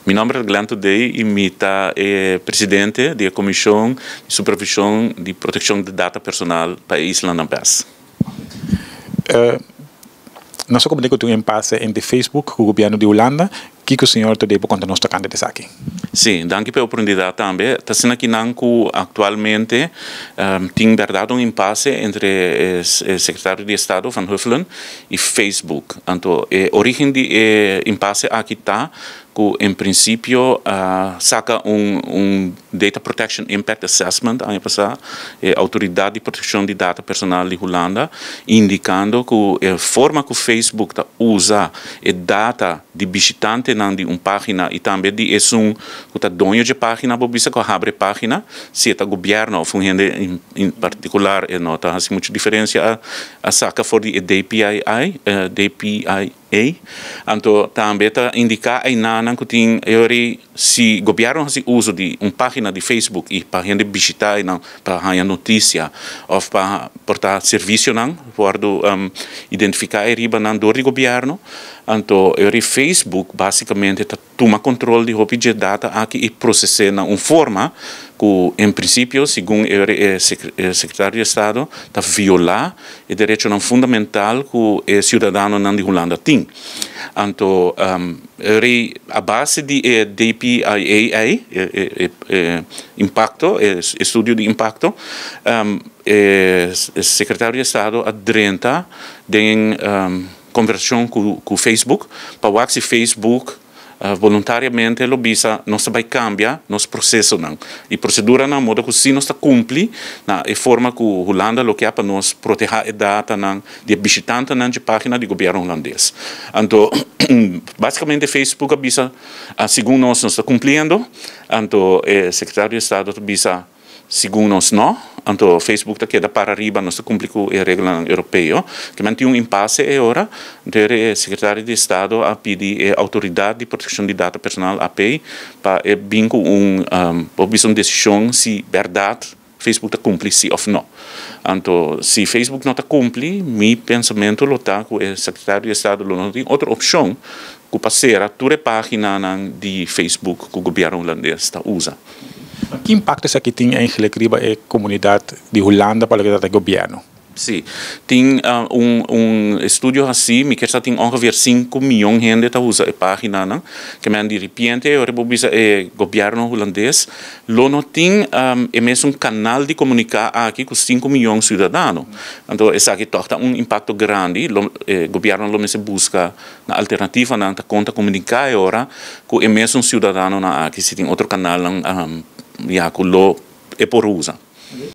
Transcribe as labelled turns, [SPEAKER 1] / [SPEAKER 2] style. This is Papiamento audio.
[SPEAKER 1] Mi nòmber ta Glenn Thodé i mi ta e presidente di e Komishon di Supervishon di Protekshon di Data Personal pa e islanan bes.
[SPEAKER 2] Nos a komprendé ku tin un impase entre Facebook ku gobièrnu di Hulanda. Kiko señor Thodé por konta nos tokante di esaki?
[SPEAKER 1] Sí, danki pa e oportunidat tambe. Ta asina kinan ku aktualmente tin bèrdat un impase entre e sekretario di Estado Van Huffelen i Facebook. Anto e orígen di e impase aki ta ku en prinsipio a saka un un Data Protection Impact Assessment aña pasá, e Outoridat di Protekshon di Data Personal di Hulanda, indikando ku e forma ku Facebook ta usa e data di bishitantenan di un página i tambe di esun ku ta doño dje página, bo bisa ku a habri e página, si e ta gobièrnu òf un hende en partikular e no ta hasi muchu diferensia, a saka for di e DPIA, DPIA. Anto tambe ta indiká einanan ku tin e ora ei si gobièrnu hasi uso di un página di Facebook i pa hende bishitá einan pa haña notisia òf pa portá servisionan wòrdu identifiká ei riba nan dor di gobièrnu. Anto e ora ei Facebook básikamente ta tuma kontrol di hopi dje data aki i proses'é na un forma ku en prinsipio, segun e sekretario di estado, ta violá e derechonan fundamental ku e siudadanonan di Hulanda tin. Anto e a base di e DPIA ei, e impakto, e estudio di impakto, e sekretario di estado a drenta den Conversacion cu Facebook pa wak si Facebook voluntariamente lo bisa nos ta bay cambia nos procesonan y proceduranan modo cu si nos ta cumpli na e forma cu Hulanda lo kia pa nos proteha e datanan di e bishitantenan dje pagina di gobierno Hulandes. Anto basicamente Facebook a bisa segun nos nos ta cumpliendo anto e secretario di estado ta bisa Segun nos no, anto Facebook ta keda para riba, nos ta cumpli cu e reglanan europeo. Kimen tin un impasse e ora, anto e secretario di estado a pidi e autoridad di proteccion di data personal, AP, pa e bin cu un, por bisa un decision si berdad Facebook ta cumpli si of no. Anto si Facebook no ta cumpli, mi pensamento lo ta cu e secretario di estado lo no tin otro opcion cu pa cera tur e paginanan di Facebook cu gobierno hulandes ta usa.
[SPEAKER 2] Ki impakto esaki tin eigenlijk riba e komunidat di Hulanda pa loke ta trata e gobièrnu?
[SPEAKER 1] Sí, tin un un estudio hasí, mi kier sa tin ongeveer sinku mion hende ta usa e paginanan, ke men di ripiente ora bo bisa e gobièrnu hulandes lo no tin e mesun kanal di komuniká aki ku sinku mion siudadano. Anto esaki tòg ta un impakto grandi, lo e gobièrnu lo mester buska Na alternativanan ta konta komuniká e ora ku e mesun siudadanonan aki si tin otro kanalnan ya ku lo e por usa.